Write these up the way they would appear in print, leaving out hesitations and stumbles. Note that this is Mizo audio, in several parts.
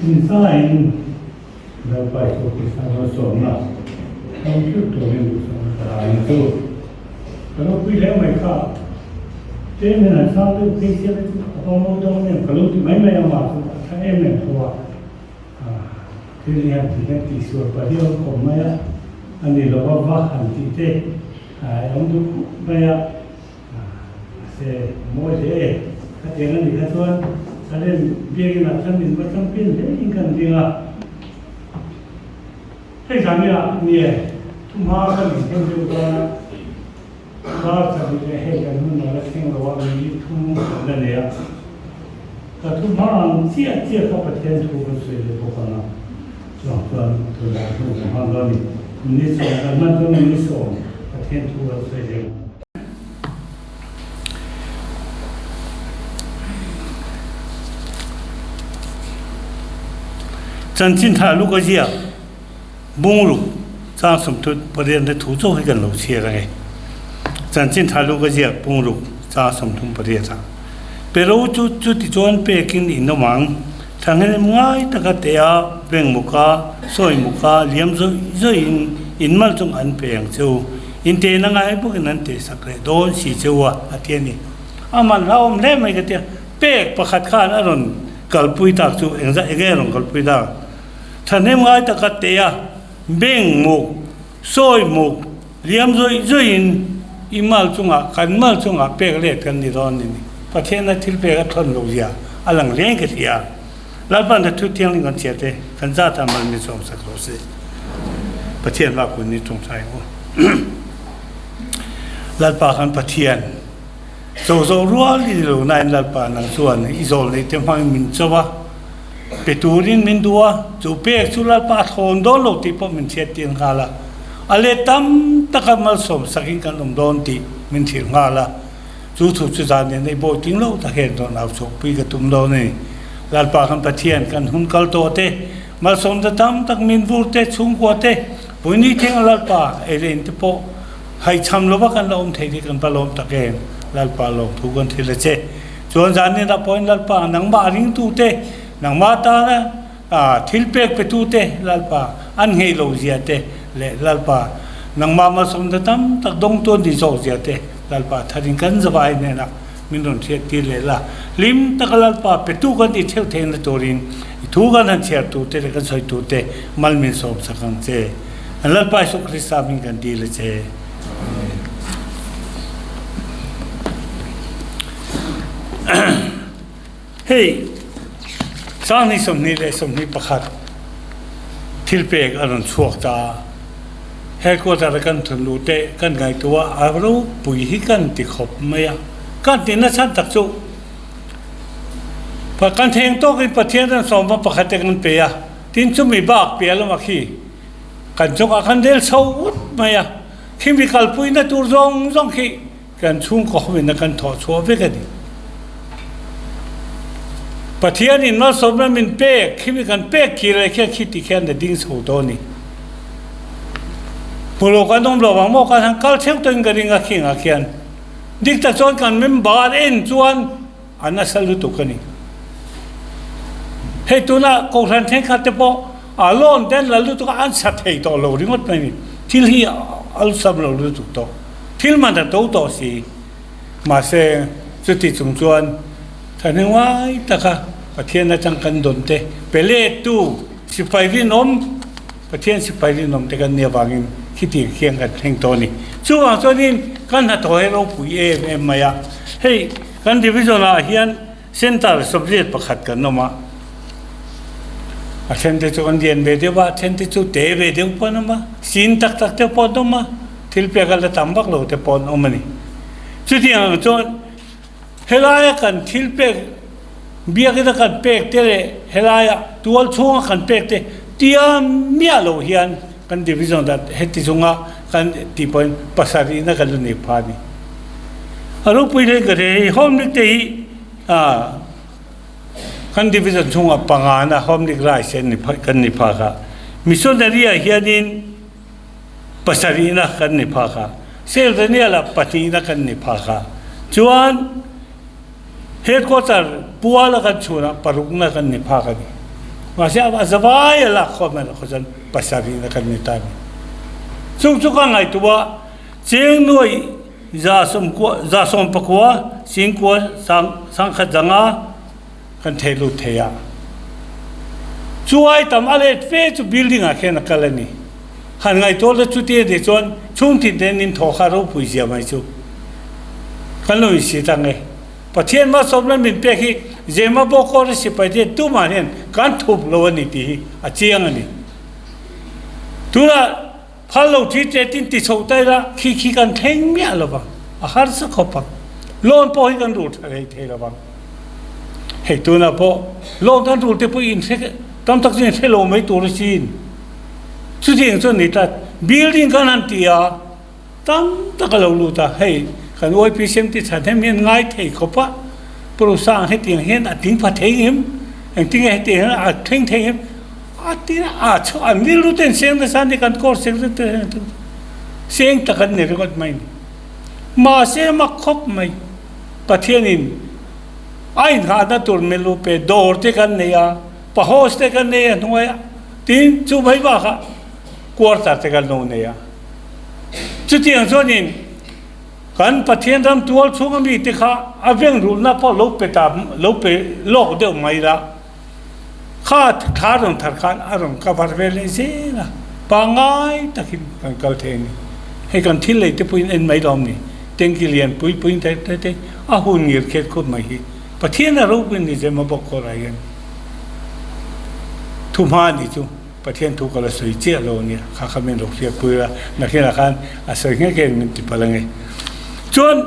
Inzaiin Lalpa Isu Krista malsawmna hmang theuh turin duhsakna ka dah ang chu. Ka ropui hle mai kha. Tlem hian an sang deuh phei sia te chu a va mawi dawn em ka lo ti mai mai a mah chu a tha em em tho a. Thil hi han ti hian tihsual pahnih a awm khawp mai a, a ni lova va han tih te a awm duh khawp mai a. Mahse mawi hle e, khatiang a nih kha chuan Salem biakinn ah khan min va champion hle in kan ding a. Hei zan nia nie thumha kan intheu deuh dawn a, dar chahnih leh hei kan hun a la thleng lo a, minute thum kan la nei a. Ka thumha ang chiah chiah kha Pathian thu kan sawi leh bawk ang a, chuvang chuan tunlai hun kan hmang dawn a ni. Minute sawm kan hman chuan minute sawm Pathian thu kan sawi leh ang. Chanchin tha luk a ziak bungruk chang sawmthut pariat na thu chauh hi kan lo chhiar ange. Chanchin tha luk a ziak bungruk chang sawmthum pariat a. Pero chu chuti chuan pekin in awm ang. Thahnem ngai taka te a beng muka, sawi muka, liam zawih zawihin in mal chung an pe ang che u. In tehna ngai bawkin an teh sak leh dawn si che u a, a ti a ni. A man hlauhawm hle mai ka ti a, pek pakhat khan a rawn kalpui tak chu engzah enge a rawn kalpui tak? Thahnem ngai taka teh a, beng muk, sawi muk, liam zawih zawihin i mal chungah, kan mal chungah pek let kan ni dawn ni. Pathianna thil pek a thawn loh zia a lang hle ka hria. Lalpan a thu thianghlim kan chhiar te kan zat a mal min sawm sak rawh se. Pathian hma kun ni tawngtai ang u. Lalpa kan Pathian, zo zo rual i ni lo nain Lalpa nang chuan i zawl neih te hmangin min cho a, pe turin min duh a, chu pek chu Lalpa a thawn dawn lo tih pawh min hriat tir nghal a, a let tam taka malsawm sakin kan awm dawn tih min hrilh nghal a. Chu thu chu zan nen ei bawi ting lo tak hian rawn au chhuakpui ka tum dawn a ni. Lalpa kan Pathian kan hun kal tawh te, malsawmna tam tak min vur te, chhungkua te, puini thleng a Lalpa ei leh in te pawh haihchham lova kan la awm thei te kan va lawm tak em. Lalpa lawmthu kan thil a che. Chuan zan nen ah pawhin Lalpa nangmah ringtu te, nangmah tana thil pek petu te Lalpa an ngei lo zia te leh Lalpa nangmah malsawmna tam tak dawngtu an ni zawk zia te Lalpa tharin kan zavai hnenah min rawn hriat tir leh la. Hlim taka Lalpa petu kan tih theuh theihna turin i thu kan han chhiar tur te leh kan sawi tur te mal min sawm sak ang che. Kan Lalpa Isu Krista hming kan dil a che. Amen. Hei Sanghnih 21 thilpek a rawn chhuak ta a, headquarter a kan thun luh te kan ngaihtuah a, a ropui hi kan ti khawp mai a, kan ti nachhan tak chu kan theng tawkin Pathian ran sawmva pakhat te kan pe a, tin chumi bak piah lamah khi kan chungah khan rel chho ut mai a, khimi kalpuina tur zawng zawng khi Kan chhungkaw hovin a kan thawh chhuah vek a ni. Pathianin malsawmna min pek, khimi kan pek khi leh khian khi ti khian a ding chho dawn a ni. Hmulo kan awm lo vang maw kan han kal theuh tawhin ka ring a khingah khian. Dik tak chuan kan member en chuan a nasa lutuk a ni. Hei tuna Kohhran thenkhat te pawh a loan te an la lutuk a, an sa thei tawh lo ringawt mai a ni. Thil hi a awlsam lo lutuk tawh. Thil man a to tawh si. Mahse, chuti chung chuan thahnemngai taka Pathian atang kan dawn te pe lettu sipai rinawm, Pathian sipai rinawm te kan nih avangin khiti khian kan thleng tawh a ni. Chuvang chuanin kan hnathawh hi ropui em em mai a. Hei kan division ah hian Centre subject pakhat kan awm a, a then te chu an lian ve deuh a, a then te chu te ve deuh pawh an awm a, sin tak tak te pawh an awm a, thil pek a la tam vak lo te pawh an awm a ni. Chutiang ang chuan helaia kan thil pek biakina kan pek te leh helaia tual chhunga kan pek te tia miah loh hian kan division ah heti chunga kan tih pawhin pasarihna kan la nei pha a ni. A ropui hle ka hria hei home league te hi kan division chhungah pangana home league rice an ni kan ni phak a missionary ah hianin pasarihna kan ni phak a Sel Daniel ah pahnihna kan ni phak a chuan headquarter puala kan chhunah parukna kan ni phak a ni. Mahse a zavai a lak khawm erawh kha chuan pasarihna kan ni ta a ni. Chung chu ka ngaihtuah a, cheng nuai 19 singkua sangkhat zanga kan thei lut thei a. Chu ai tam a let fe chu building ah khian a kal a ni. Han ngaihtuah la chuti a nih chuan chhungtin te nin thaw kha ropui zia mai chu kan lo insi ta nge. Pathian malsawmna min pek hi Zema Bawkawr a sipai te tumah hian kan thup lo a ni tih hi a chiang a ni. Tunah Phal lo thi che tin ti chho ta ila khi khi kan thleng miah lo vang, a harsa khawp ang. Loan pawh hi kan rul tha thei thei lo vang. Hei tunah pawh loan kan rul te pawh in hre tam tak chu in hre lo mai tur a sin. Chutiang chuan ni tlat, building kan han ti a, tam tak a lo lut a, hei kan YPCM ti chhan hem hian ngai thei khawp a, Purusang hetiang hian a tling pha thei ngem, engtinge hetiang hian a thleng thei ngem, A ti a chhuah an rilru ten seng nasa ni kan course secretary hian a seng tak an ni ringawt mai ni. Mahse mak khawp mai Pathianin a inghahna tur milu pe dawr te kan nei a, pahos te kan nei a hnuaiah tin chu mai bakah quarter te kan lo nei a. Chutiang chuanin kan Pathian ram tual chhunga mite kha a vengrulna pawh lo pe ta lo pe lawk deuh mai la. Kha thla rawn thar khan a rawn cover ve leh zel a, pangngai takin kan kal thei a ni. Hei kan thil lei te pawhin en mai lawm ni, tanky lian pui pui te te te a hun ngir khet khut mai hi Pathian a ropui ni zema bawk kawr ah hian thu hma a nih chu Pathian thu ka la sawi chiah lo a nia, kha kha min lo hriatpui a, nakinah khan a sawi nghe nghe in min ti palh ange. Chuan.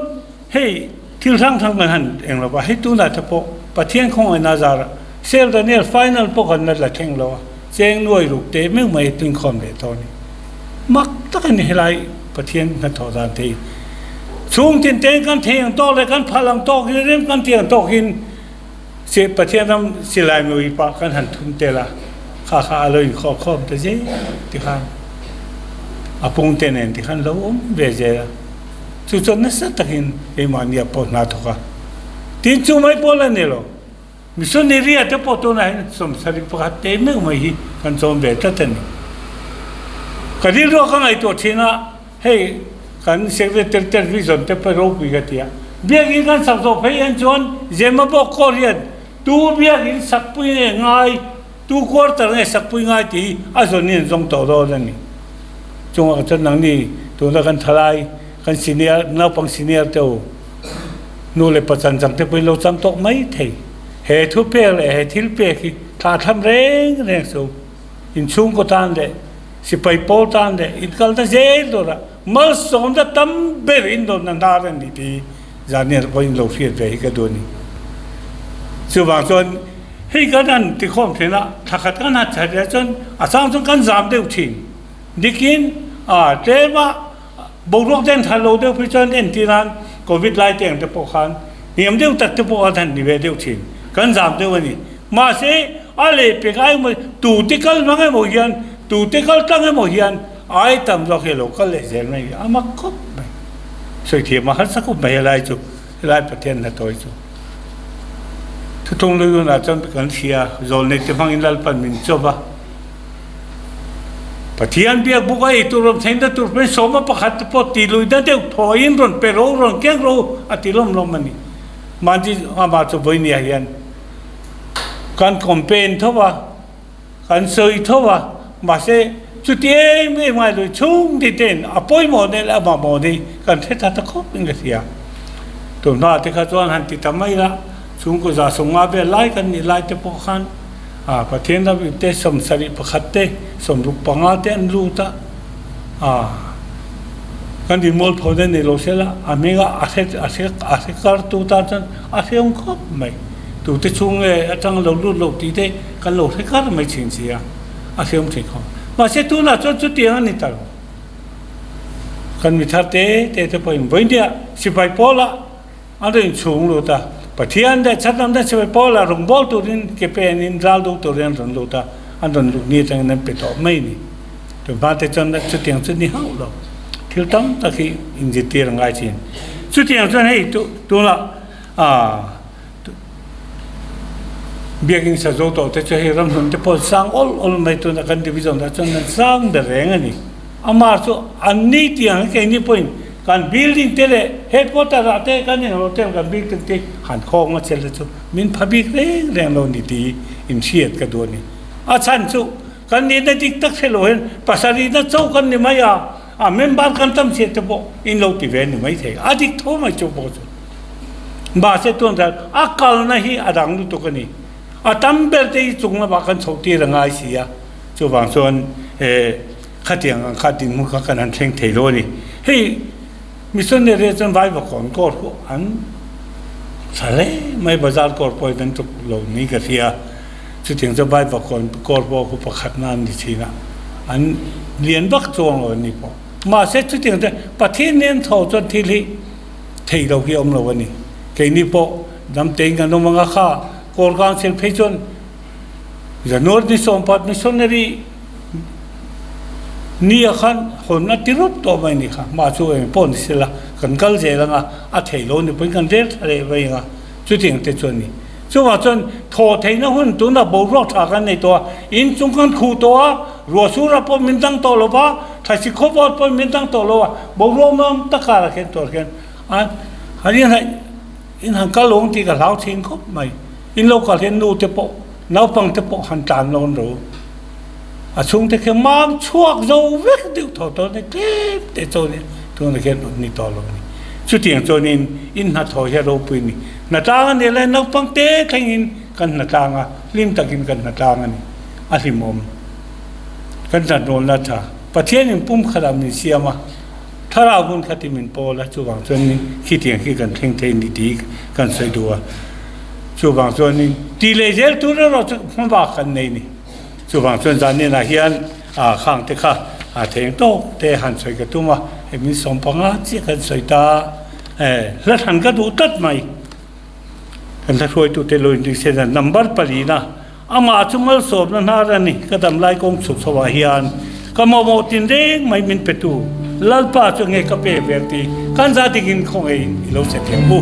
Hei thil hrang hrang kan han eng lo va, hei tunah te pawh Pathian khawngaihna zarah Sel Daniel final pawh kan la thleng lo a, cheng nuai ruk teh meuh mai tlinkhawm leh tawh a ni. Mak tak a ni helai Pathian hnathawh dan te hi. Chhung tin tein kan thei ang tawk leh kan phal ang tawkin rem kan tih ang tawkin Pathian ram silai mui pah kan han thum tel a, kha kha a lo inkhawh khawm ta zel tikhan a pung te nen tikhan lo awm ve zel a. Chu chuan nasa takin keimahnia pawh hna thawk a, tin chu mai pawh la ni lo. Missionary te pawh tunah hian sawmsarih pakhat te meuh mai hi kan chawm ve tlat a ni. Ka rilru ka ngaihtuah thin a, hei kan secretary television te pawh ropui ka ti a, biakin kan sak zawh phei hian chuan Zemabawk kawr hian tu biakin sakpui nge ngai, Tu quarter nge sakpui ngai tih hi a zawn in an zawng tawh dawn a ni. Chungah chuan nangni tuna kan thalai, kan senior, naupang senior te u, nu leh pa chan chang te pawhin lo chang tawk mai thei. He thu pek leh he thil pek hi thlah tham reng reng chu inchhungkaw tan leh sipai pawl tan leh inkalna zel dawrah malsawmna tam ber indawnna hnar a ni tih hi Zaniah pawhin lo hriat ve hi ka duh a ni. Chuvang chuan hei kan han tikhawm thin a, thla khat kan han that leh chuan a chang chuan kan zam deuh thin. Dikin a tlema boruak te an that lo deuh phei chuan entir nan Covid lai te ang te pawh khan hniam deuh tak te pawh an han ni ve deuh thin. Kan zam deuh a ni. Mahse a lehpek ai emaw tute kal hmang emaw hian tute kal tlang emaw hian ai tam zawk hi a lo kal leh zel mai a mak khawp mai. Sawi thiam a harsa khawp mai helai chu, helai Pathian hnathawh chu. Thuthung lui hunah chuan kan hria, zawlnei te hmangin Lalpan min chawp a. Pathian biak buk a ei tur rawn thleng na tur hmel sawma pakhat te pawh ti lui na deuh thawiin rawn pe ro, rawn keng ro a ti lawm lawm a ni. Mahni amah chu vawinia hian kan campaign tho a. Kan sawi tho a, mahse chuti em em ngai lui chhung ti ten a pawimawh nen leh a mamawh hi kan hre tha ta khawp in ka hria. Tun hma te kha chuan han ti ta mai la, chhungkaw za sawmnga vel lai kan nih lai te pawh khan a Pathian ram ip te 71 te 65 te an lut a, a kan inmual pho na ni lo se la a hming a hre a hre a hre kar tu tan chuan a hreawm khawp mai. Tute chhung nge atang lo lut lo tih te kan lo hre kar mai thin si a, a hreawm thei khawp. Mahse tunah chuan chutiang a ni ta lo. Kan mi thar te te te pawhin vawinia sipai pawlah an rawn inchhung lut a, Pathian leh chhatnam te sipai pawlah rawngbâwl turin ke penin ral duh turin an rawn lut a, an rawn lut ni atangin an pe tawh mai a ni. Tunhma te chuan chutiang chu ni hauh lo. Thil tam tak hi inzirtir a ngai thin. Chutiang chuan hei tunah aaa. Biakinn sa zo tawh te chu hei ramhlun te pawh an sang awl awl mai tuna kan division ah chuan an sang ber reng a ni. Amah chu an ni tih ang hi keini pawhin kan building te leh headquarter ah te kan in hotel kan building te han khawng a chel te chu min pha bik reng reng lo ni tih inhriat ka duh a ni. A chhan chu kan nihna dik tak hre lo hian pasarihna chauh kan ni mai a, a member kan tam chhiat te pawh in lo ti ve a ni mai thei. A dik tho mai chu pawh chu. Mahse tun hian a kalna hi a dang lutuk a ni. A tam ber te hi chung lamah kan chhoh tir a ngai si a, chuvang chuan eh khatiang ang kha dinhmun kha kan han thleng thei lo a ni. Hei missionary ah chuan Vaivakawn kawr pawh an tha hle mai, bazar kawr pawhin an tluk lo niin ka hria. Chutiang chuan Vaivakawn kawr pawh khu pakhatna an ni thin a, an lian vak chuang lo an ni pawh. Mahse chutiang chuan Pathian nen tho chuan thil hi theih loh hi a awm lo a ni. Keini pawh damtein kan awm anga kha Kawl Council phei chuan January ni sawmpat missionary nia khan hawn a ti rup tawh mai ni kha. Mah chu eng pawh ni sela kan kal zel anga a theih lo ni pawhin kan rel thla leh mai anga chutiang te chuan ni. Chuvang chuan thawh theihna hun tunah boruak tha kan nei tawh a, in chung kan khuh tawh a, ruah surah pawh min dang tawh lo va, thaisi khawvawt pawhin min dang tawh lo a, boruak nuam tak karah khian tur khian a han inhaih in han kal awng tih ka hlau thin khawp mai. In lo kal hian nu te pawh naupang te pawh han tlan lawn ro. A chhungte khian mam chhuak zo vek deuh tho tawh a ni tlem te chuan tunah khian an ni tawh lo a ni. Chutiang chuanin in hnathawh hi a ropui a ni. Hnatlang a nih lai naupang te thlengin kan hnatlang a, hlim takin kan hnatlang a ni. A hlimawm. Kan hnahnawlna tha. Pathianin pumkhatah min siam a, thlarau hmun khatin min pawl a, chuvang chuanin khitiang khi kan thleng thei a ni tih kan sawi duh a. Chuvang chuanin tih leh zel tur erawh chu hmabak kan nei a ni. Chuvang chuan zanin ah hian ah khang te kha a theng tawk te han sawi ka tum a, hei min sawm panga chiah kan sawi ta a, hla thlan ka duh tlat mai. Kan hla hruaitu te lo inring sen a, number palina amah chu malsawmna hnar a ni, ka dam lai kawng chhuk chho ah hian ka mamawh tin reng mai min pe tu Lalpa chu nge ka pe ve ang tih kan za dingin khawngaih in i lo se thiam u.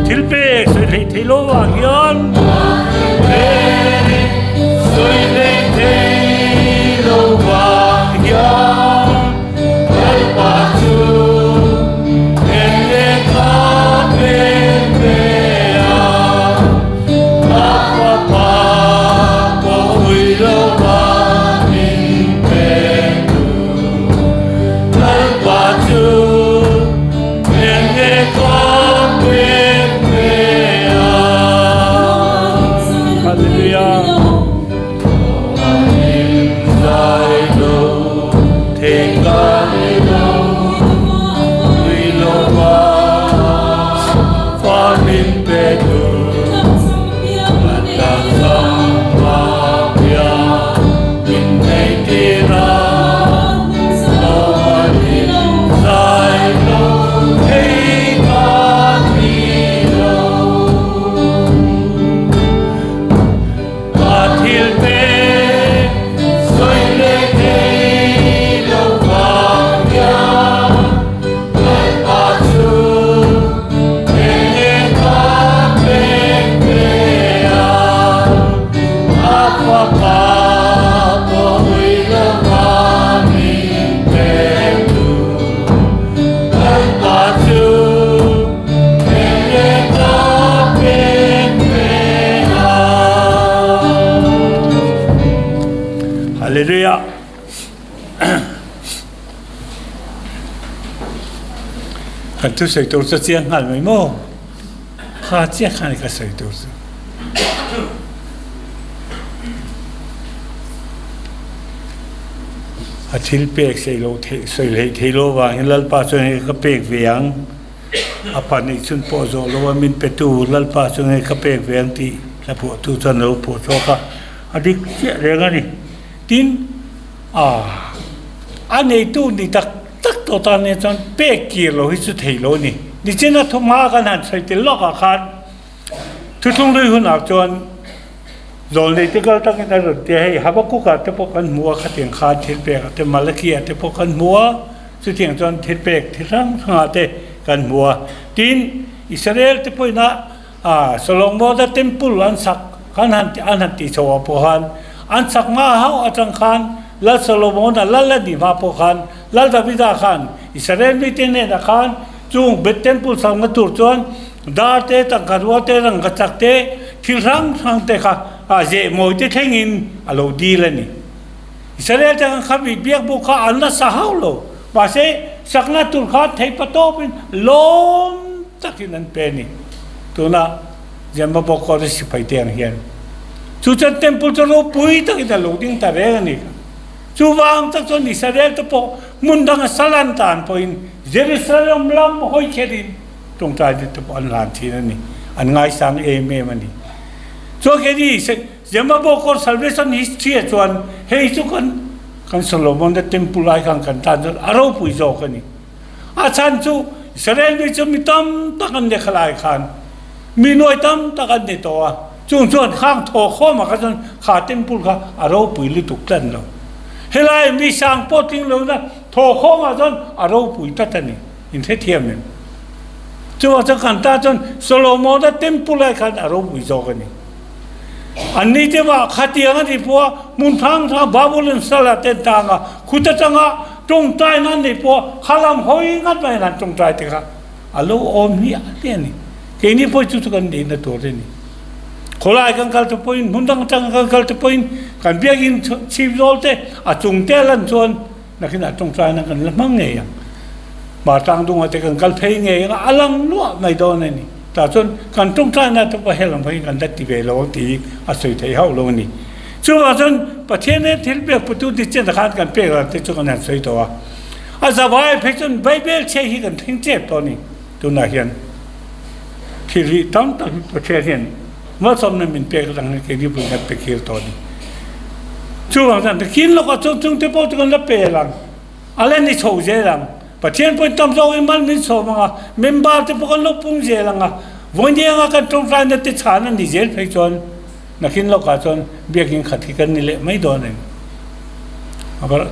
Thilpek sawi hlei thei lo ah hian sawi hlei thei lo ah hian Lalpa chu enge ka pek ve a, a fapa pawh ui lo va min pek tu. Lalpa chu enge ka pek ve a. Hallelujah. Kan thu sawi tur chu chiang nghal mai maw? Kha chiah khan ka sawi tur chu. A thil pek sawi lo theih sawi hleih thei lo vangin Lalpa chuan hei ka pek ve ang. A pa nih chun pawh zawh lo a min petu Lalpa chuan hei ka pek ve ang tih hla phuahtu chuan a lo phuah chhuak a, a dik chiah reng a ni. Tin, a a neitu ni tak tak tawh tan nen chuan pek kir lo hi chu thei lo a ni. Nichina thawmhma kan han sawi tel lawkah khan thuthlung hlui hunah chuan Zawlnei te kal takin a rawn ti a, hei Habakkuk-ah te pawh kan hmu a, khatiang khan thil pekah te Malachi-ah te pawh kan hmu a, chutiang chuan thil pek thil hrang hrangah te kan hmu a. Tin, Israel te pawhin a Solomona temple an sak khan han an han tih chho ah pawh khan an sak hma hauh atang khan Lal Solomona lal a nih hma pawh khan Lal Davida khan Israel mite hnenah khan chung Beth temple sakna tur chuan Dar te, tangka rua te, rangka chak te, thil hrang hrang te kha a zeh mawi te thlengin a lo dil a ni. Israel te khan kha biakbuk kha an la sa hauh lo. Mahse, sakna tur kha theipa tawpin lawm takin an pe a ni. Tuna Zimbabwe Court a sipai te ang hian. Chu chuan temple chu ropui takin a lo ding ta reng a ni. Chuvang tak chuan Israel te pawh hmun danga sal an tan pawhin Jerusalem lam hawi kherin Tawngtai te te pawh an hlan thin a ni. An ngaisang em em a ni. Chuan keini Zemabawk or Salvation History ah chuan hei chu kan kan Solomon-a temple lai khan kan tan chuan a ropui zawk a ni. A chhan chu Israel mi chu mi tam tak an ni khalai khan mi nuai tam tak an ni tawh a, chung chuan khang thaw khawmah kha chuan kha temple kha a ropui lutuk tlat lo. Helai mi sang pawh tling lohna thaw khawmah chuan a ropui tlat a ni. In hrethiam em? Chuvang chuan kan tan chuan Solomona temple ai khan a ropui zawk a ni. An ni te mah khatiang a ni pawh a, hmun hrang hrang Babylon sala te an tang a, khut atanga tawngtai nan nei pawh a, khalam hawi ngat mai an han tawngtai te kha a lo awm hmiah hmiah a ni. Keini pawh chu chu kan nihna tur a ni. Khawlai kan kal te pawhin, hmun dang atanga kan kal te pawhin kan biakinn chhip zawl te a chung te a lan chuan Nakinah tawngtaina kan la hmang ngei ang. Hmar tlangdungah te kan kal phei ngei ang a, a lang luah mai dawn a ni. Tah chuan kan tawngtaina te pawh helam hawiin kan la ti ve lo ang tih hi a sawi theih hauh lo a ni. Chuvang chuan Pathian he thil pek putu ni chenah khan kan pek dan te chu kan han sawi tawh a. A zavai phei chuan Bible chhe hi kan thleng tep tawh a ni. Tunah hian thil hi tam tak hi Pathian hian Malsawmna min pek atang hian keini pawhin kan pe khir tawh a ni. Chuvang chuan kin lawkah chuan chungte pawh chu kan la pel ang, a la ni chho zel ang. Pathian pawhin tam zawkin mal min sawm ang a, member te pawh kan lo pung zel ang a, vawiin kan tawngtaina te chhan a ni zel phei chuan nakin lawkah chuan biakinn khat hi kan ni leh mai dawn a ni.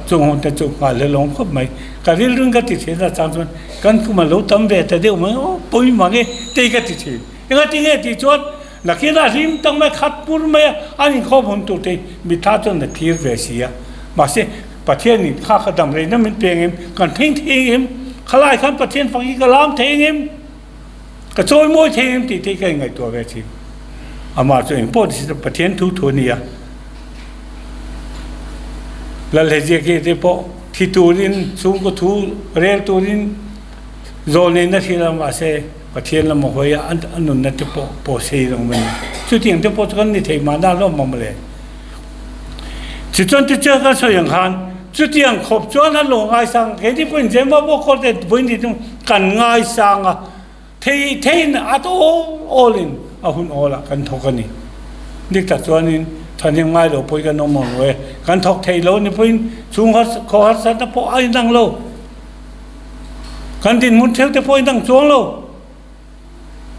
Chung hun te chu nghal hle lawng khawp mai. Ka rilru in ka ti thin a chang chuan kan kum a lo tam ve ta deuh mai aw pawi mang e tei ka ti thin. Engatinge tih chuan nakinah hlim tak mai khat pur mai a an inkhawm hun tur te mitha chuan a thlir ve si a. Mahse, Pathianin kha kha dam reina min pe engem, kan thleng thei engem, khalai khan Pathian fak hi ka lam thei engem, ka chawi mawi thei engem tih te hi ka inngaihtuah ve thin. Amah chu engpawh ni se Pathian thu thu a ni a. Lalheziaki te pawh thi turin, chhungkaw thu rel turin zawlneihna thil a mahse, Pathian lam a hawi a, a nunna te pawh pawh sei reng mai a ni. Chutiang te pawh chu kan ni thei mahna hlawm ang mawle. Tichuan tichuan kan sawi ang khan chutiang khawp chuan an lo ngaisang a, keini pawhin Zemba pawh kawr te vawiin chu kan ngaisang a, thei theiin at awl awlin a hun awlah kan thawk a ni. Dik tak chuanin thahnem ngai lo pawhin kan awm ang lo e, kan thawk thei lo ni pawhin chhung khaw harsatna pawh a inang lo. Kan dinhmun theuh te pawhin dang chuang lo.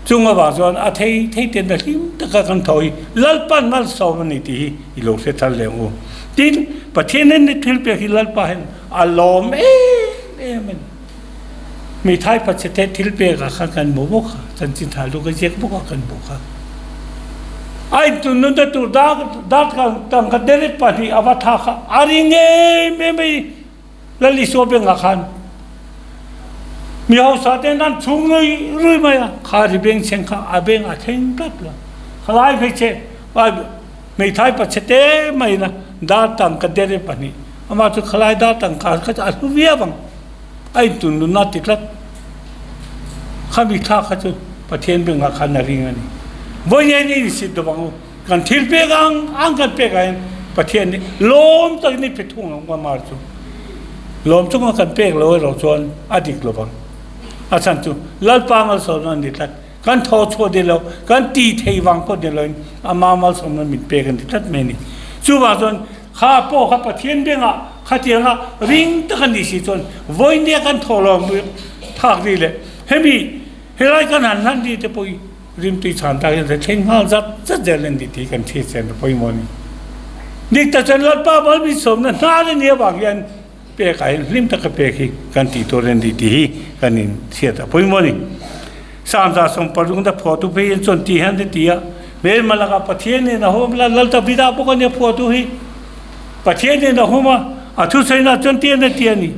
Chung avang chuan a thei thei ten a hlim taka kan tho hi Lalpan malsawm a ni tih hi i lo hre thar leh ang u. Tin, Pathian in thil pek hi Lalpa hian a lawm em em a ni. Hmeithai pachhe te thil pek ah khan kan hmu bawk a, chanchin thar lu ka ziak bawk a kan hmu kha. A intun nunna tur dar dar tangka deret pahnih a va tha kha a ring em em a i. Lal Isua bengah khan mi hausa ten an chhung rui rui mai a, kha ri beng chheng kha a beng a thleng tlat lo. Khalai hmeichhe hmeithai pachhe te mai na Dar tangka dere pahnih, amah chu khalai dar tangka kha chu a hlu viau ang, a intun nunna ti tlat. Khami thla kha chu Pathian bengah khan a ring a ni. Vawiin i insit lo ang u, kan thil pek ang ang kan pek ah hian Pathian nih lawm takin i pe thung ang amah chu. Lawm chunga kan pek lo erawh chuan a dik lo vang. A chhan chu Lalpa malsawmna a ni tlat. Kan thaw chhuah ni lo, kan ti thei vang pawh ni loin ama malsawmna min pek a ni tlat mai a ni. Chuvang chuan kha pawh kha Pathian bengah khatianga ring tak a nih si chuan vawinia kan thaw lo phak ri leh hemi helai kan han hlan ri te pawh hi rimtui chhan tak hian thleng nghal zat zat zel a ni tih kan hriat chian a pawimawh a ni. Dik tak chuan Lalpa malsawmna hnar a nih avang hian Pek ah hin hlim taka pek hi kan tih tur a ni tih hi kan in hriat a pawimawh a ni. Samza sawmparung te phuahtu phei hian chuan ti hian a ti a, hmelma lakah Pathian in a hum la, Lal Davida bawk a nia phuahtu hi. Pathian in a hum a, a thusawiin ah chuan ti hian a ti a ni.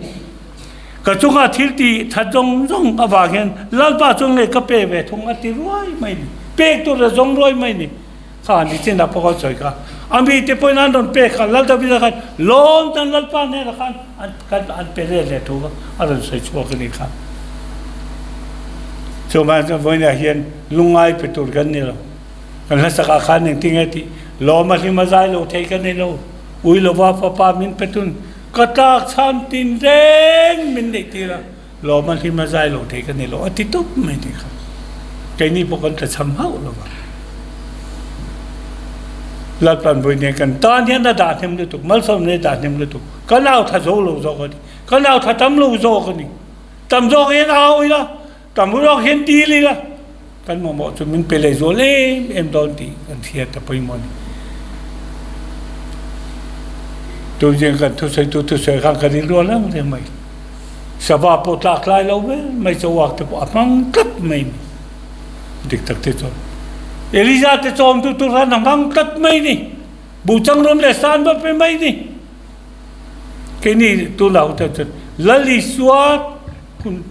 Ka chungah thil tih that zawng zawng avang hian Lalpa chuan ngei ka pe ve thung a ti ruai mai a ni. Pek tur a zawng ruai mai a ni. Kha ni chin ah pawh ka sawi kha. A mi te pawhin an rawn pek kha Lal Davida khan lawm tan Lalpa hnenah khan an kan an pe let leh thu kha a rawn sawi chhuak a ni kha. Chuvang chuan vawiinah hian lungngai pe tur kan ni lo. Kan hlasak ah khan engtin nge tih lawm a hlim a zai lo thei ka ni lo. Ui lova fapa min pe tun ka tlak chhan tin reng min neih tir a. Lawm a hlim a zai lo thei ka ni lo a ti tup mai tih kha keini pawh kan tlachham hauh lo va. Lalpanpui nen kan tan hian a dah hnem lutuk, malsawm nen a dah hnem lutuk. Kan au tha zo lo zawk a ni, kan au tha tam lo zawk a ni. Tam zawk hian au ila, tam zawk hian dil ila, kan mamawh chu min pe leh zual em em dawn tih kan hriat a pawimawh a ni. Tunzing kan thusawitu thusawi khan ka rilru a lang reng mai. Sava pawh tlak tlai lo ber mai chu uak te pawh a hmang tlat mai ni. Dik tak te chuan Eliza te chawm tu tur khan a hmang tlat mai ni. Buhchang rawm leh san va pe mai ni. Keini tunah ho te chuan Lal Isua hun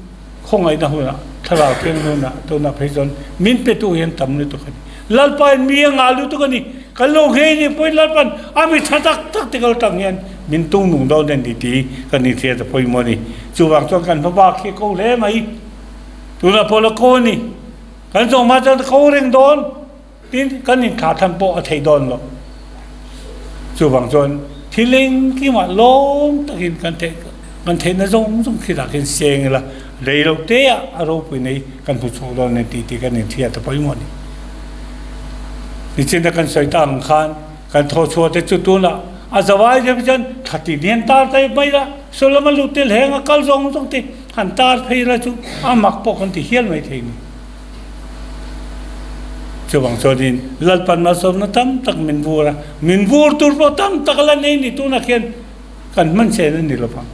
khawngaihna hunah thlarau thianghlim hunah tunah phei chuan min petu hian tam lutuk a ni. Lalpa in mi a ngah lutuk a ni. Kan lo nghei nih pawhin Lalpan a mi tha tak tak te kal tang hian min tung nung dawn a ni tih kan inhriat a pawimawh a ni. Chuvang chuan kan hmabak hi ko hle mai. Tunah pawh la ko a ni. Kan zawng hma chuan ko reng dawn. Tin, kan inthlah than pawh a theih dawn lo. Chuvang chuan thil engkimah lawm takin kan theih kan theihna zawng zawng khi dah khin seng ila, rei lo te ah a ropui nei kan hmu chhuak dawn a ni tih tih kan inhriat a pawimawh a ni. Nichin a kan sawi ta ang khan kan thawh chhuah te chu tunah a zawai deuh chuan thla tin hian tar ta mai la, saw lama lut tel heng a kal zawng zawng te han tar phei la chu a mak pawh kan ti hial mai thei a ni. Chuvang chuanin Lalpan malsawmna tam tak min vur a, min vur tur pawh tam tak la nei ni tunah khian kan hman chen a ni lo vang.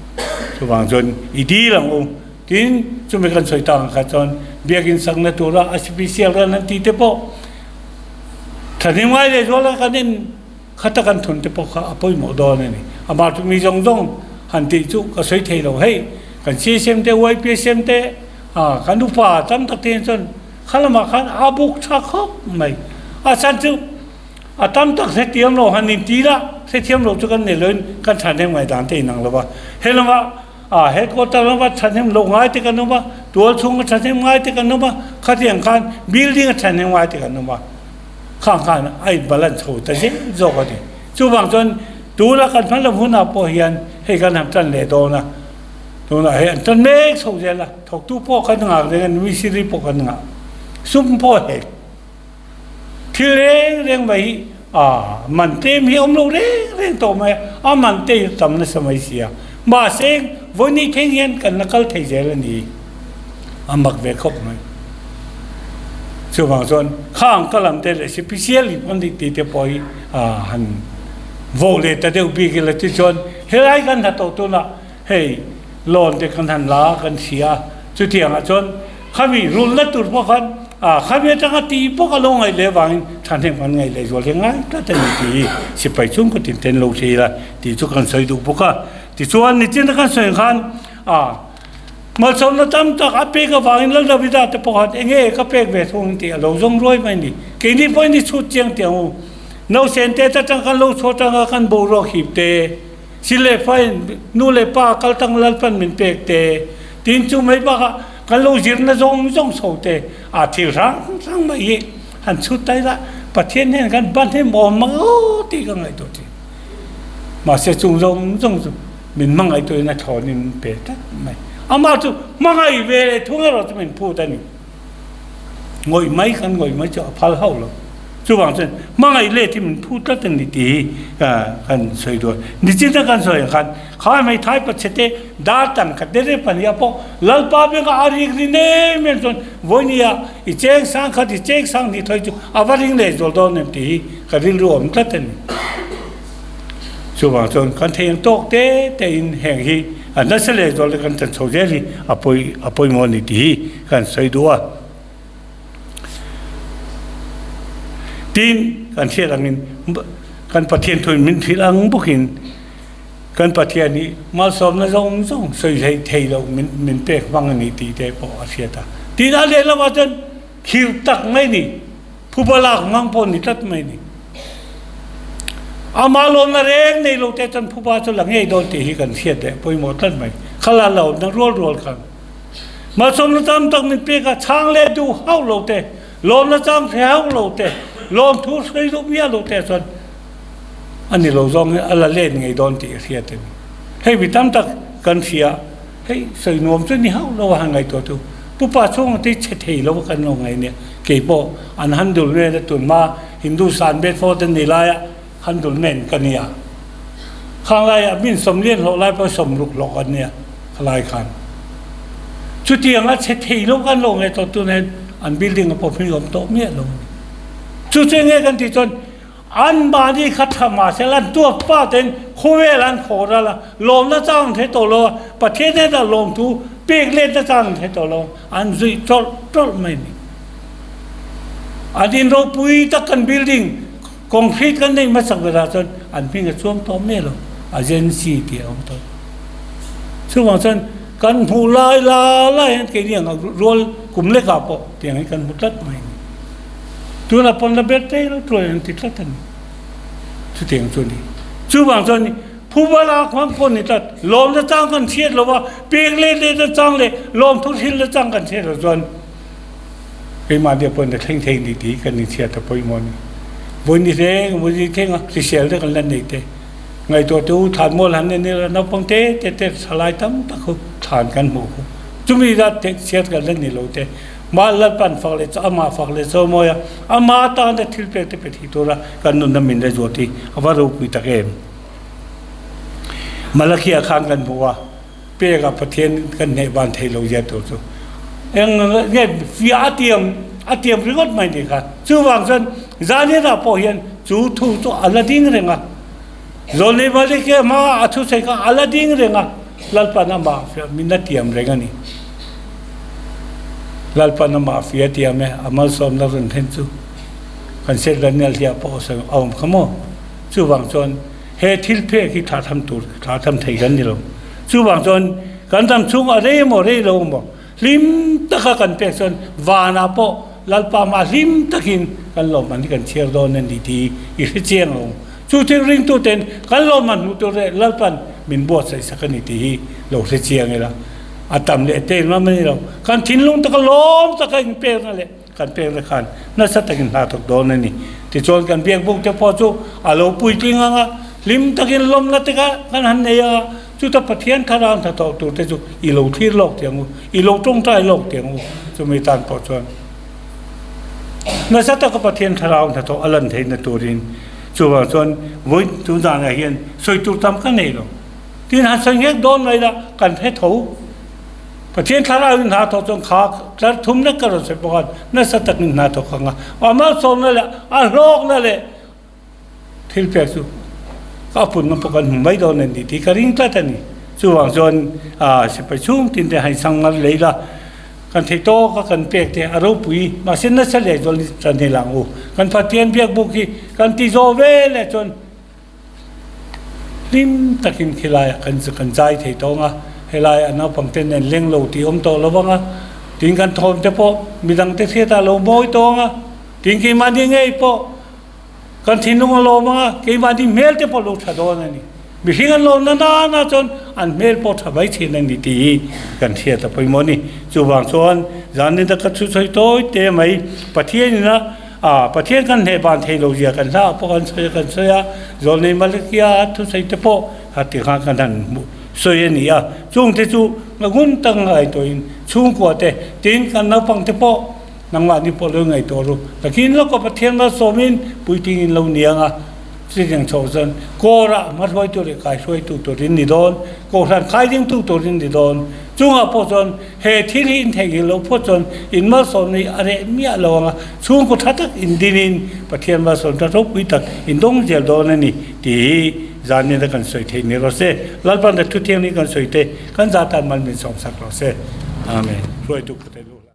Chuvang chuan i dil ang u. Tin, chumi kan sawi tak ang kha chuan biakinn sakna tura a special ran an tih te pawh thahnem ngai leh zuala kan en Khata kan thun te pawh kha a pawimawh dawn a ni. Amah chu mi zawng zawng han tih chu ka sawi thei lo. Hei, kan CSM te, YPSM te, ah, kan upa tam tak te hian chuan kha lamah khan a buk tha khawp mai. A chhan chu a tam tak hrethiam lo han inti la, hrethiam lo chu kan nei loin kan thahnem ngaihdan te inang lo va. He lamah, ah, headquarter lama thahnem lo ngai te kan awm a, tual chhunga thahnem ngai te kan awm a, khatiang khan building a thahnem ngai te kan awm a. Khang khan a in balance chho ta zel zawk a ni. Chuvang chuan tuna kan hma lam hunah pawh hian hei kan han tan leh dawn a, tunah hei an tan mek chho zel a, thawktu pawh kan ngak reng a ni, misiri pawh kan ngah, sum pawh hek. Thil reng reng mai hi a man tlem hi a awm lo reng reng tawh mai a, a man te hi a tam nasa mai si a, mahse vawiin thleng hian kan la kal thei zel a ni. A mak ve khawp mai. Chuvang chuan khang ka lam te leh special in an tih te pawh hi han voh leh ta deuh bik ila tichuan helai kan hna tawh tunah hei loan te kan han la a kan hria a, chutiangah chuan khami rulna tur pawh khan khami atanga tih bawk a lo ngaih leh avangin thahnem kan ngaih leh zual hi ngai tlat a ni tih hi sipai chhungkaw tin ten lo thei ila tih chu kan sawi duh bawk a. Tichuan nichin a kan sawi ang khan Malsawmna tam tak a pek avangin Lal Davida te pawh khan enge ka pek ve thung tih a lo zawng ruai mai a ni. Keini pawhin i chhut chiang tih ang u. Nausen te atang kan lo chhuah tanga kan boruak hip te, si leh fain nu leh pa kal tang Lalpan min pek te, tin chu mai bakah kan lo zirna zawng zawng chho te a thil hrang hrang mai hi han chhut ta ila Pathian hian kan ban hi maw mang aw tih ka ngaihtuah thin. Mahse chung zawng zawng chu min hmangaihtuahin a thlawnin min pe tlat mai. Amah chu hmangaih ve leh thung erawh chu min phut a ni. Ngawih mai kan ngawih mai chu a phal hauh lo. Chuvang chuan hmangaih let hi min phut tlat a ni tih hi kan sawi dawn. Nichin a kan sawi ang khan kha hmeithai pachhe te dar tan khat te rep a nia pawh Lalpa bengah a rik rin em em chuan vawinia i cheng sang khat i cheng sang hnih thawi chu a va ring leh zual dawn em tih hi ka rilru awm tlat a ni. Chuvang chuan kan thei ang tawk te te in heng hi a nasa leh zual te kan chan chho zel hi a pawi a pawimawh a ni tih hi kan sawi duh a. Tin, kan hriat angin kan Pathian thuin min hrilh ang bawkin kan Pathian hi malsawmna zawng zawng sawi hlei thei lo min min pek hmang a ni tih te pawh a hriat a. Tin, a lehlamah chuan khir tak mai ni. Phuba lak hmang pawh ni tlat mai ni. Amah lawmna reng nei lo te chuan phuba chu la ngei dawn tih hi kan hriat leh pawimawh tlat mai. Khala lawmna rual rual khan malsawmna tam tak min pek a, chhang leh duh hauh lo te, lawmna chang hre hauh lo te, lawmthu hre duh miah lo te chuan a ni lo zawng hi a la let ngei dawn tih a hriat a ni. Hei mi tam tak kan hria. Hei sawi nuam chu ni hauh lo a han ngaihtuah chu pupa chhunga te chhe thei lo kan lo ngaih nia kei pawh an han dul vel a tun hma Hindustan bet fawt an ni laia han dul men ka nia khang laiah min sawmlian hlawh lai pawh sawmruk hlawh kan nia khalai khan chutiang a chhe thei lo kan lo ngaih tawh tun hian an building a pawh hming awm tawh miah lo a ni chu chu enge kan tih chuan An mahni kha tha mahse an tuak pa ten khawvel an khawh ral a, lawmna chang an hre tawh lo a, Pathian hnenah lawmthu pek letna chang an hre tawh lo, an zuih tawlh tawlh mai a ni. An in ropui tak kan building concrete kan neih hmasak berah chuan an hming a chuang tawh miah lo, agency tih a awm tawh. Chuvang chuan kan hmuh lai la lai hian keini ang rual kum lekah pawh tiang hi kan hmu tlat mai a ni. Tuna pawn la ber te lo tuai an ti tlat a ni. Chutiang chu a ni. Chuvang chuan phuba lak hmang pawh ni tlat, lawmna chang kan hriat lo va, pek let letna chang leh lawmthu hrilhna chang kan hriat loh chuan keimahni pawhin a thleng thei ni tih hi kan inchhiat a pawimawh a ni. Vawi ni hleng, vawi ni thleng a hrisel te kan la nei te. Ngaihtuah te u thlanmual han en ila naupang te te te thalai tam tak khu thlan kan hmuh khu. Chumi zat te chhiat kan la ni lo te. Mah Lalpan fak leh amah fak leh chawimawi a, ama tana thil pek te pe thei tura kan nunna min la zuat hi a va ropui tak em. Malakia khan kan hmu a, pek a Pathian kan hneh van thei lo zia tur chu eng nge fiah a tiam a tiam ringawt mai ni kha. Chuvang chuan Zaniah pawh hian chu thu chu a la ding reng a. Zawlnei Malike hma a thusawi kha a la ding reng a, Lalpan amah fiah min la tiam reng a ni. Lalpan amah fiah a tiam e, a malsawmna rawn thlen chu kan Seth Daniel hiah pawh a sawi a awm kha maw? Chuvang chuan he thil phek hi thlah tham tur thlah tham thei kan ni lo. Chuvang chuan kan ram chhung a rei emaw rei lo emaw Hlim taka kan pek chuan vanah pawh Lalpa mah hlim takin kan lawmman hi kan chhiar dawn a ni tih i hre chiang lo. Chu thil ringtuten kan lawmman hmuh tur leh Lalpan min buatsaih sak a ni tih hi lo hre chiang ila. A tam leh te engmah a ni lo. Kan thinlung taka lawm taka inpekna leh Kan pekna khan nasa takin hna thawk dawn a ni. Tichuan kan biakbuk te pawh chu a lo puitling ang a, hlim takin lawmna te kha kan han nei ang a, chuta Pathian thlarau hnathawh tur te chu i lo thlir lawk teh ang u, i lo tawngtai lawk teh ang u. Chumi tan pawh chuan nasa taka Pathian thlarau hnathawh a lan theihna turin chuvang chuan vawi tun danah hian sawi tur tam ka nei lo. Tin han sawi nghek dawn mai la kan hre tho. Pathian thlarauin hna thawk chuan kha tlar thum lek ka rawn sawi bawk a, nasa takin hna thawk ang a, a malsawmna leh a hlawkna leh thil pek chu a punna pawh kan hmu mai dawn a ni tih ka ring tlat a ni. Chuvang chuan sipai chhung tin te han sang ngar lei la, kan thei tawk a kan pek te a ropui mahse nasa leh zual tan hi lang u. Kan Pathian biakbuk hi kan ti zawh ve leh chuan Hlim takin khilaiah kan kan zai thei tawh ang a, helaiah naupangte nen leng lo tih awm tawh lo vang a, tin kan thawm te pawh midangte hriatah lo mawi tawh ang a, tin keimahni ngei pawh. Kan thinlung a lawm ang a, keimahni hmel te pawh lo tha dawn a ni. Mihring an lawm na nana chuan an hmel pawh tha mai thin a ni tih hi kan hriat a pawimawh a ni. Chuvang chuan zanin a ka thusawi tawi te mai Pathian ina ah Pathian kan hneh ban thei lo zia kan hla ah pawh kan sawi a kan sawi a, Zawlnei Malakia a thusawi te pawh kha ti khan kan han hmuh sawi a ni a. Chungte chu ngun tak ngaihtuahin chhungkua te tin kan naupang te pawh Nangmahni pawh lo ngaihtuah ru. Takin lawka Pathian malsawmin puitlingin lo niang a, chutiang chhoh chuan kawrah hmahruaitu leh kaihruaitu turin ni dawn, kohhran khaidingtu turin ni dawn. Chungah pawh chuan he thil hi in theihnghilh loh phawt chuan in malsawmna hi a reh miah lo ang a, chhungkaw tha tak in dinin Pathian malsawm tha ropui tak in dawng zel dawn a ni tih hi zanina kan sawi theih ni rawh se. Lalpan a thuthiang hi kan sawi te kan zah tan mal min sawmsak rawh se. Amen. Hruaitu Pute Luhla.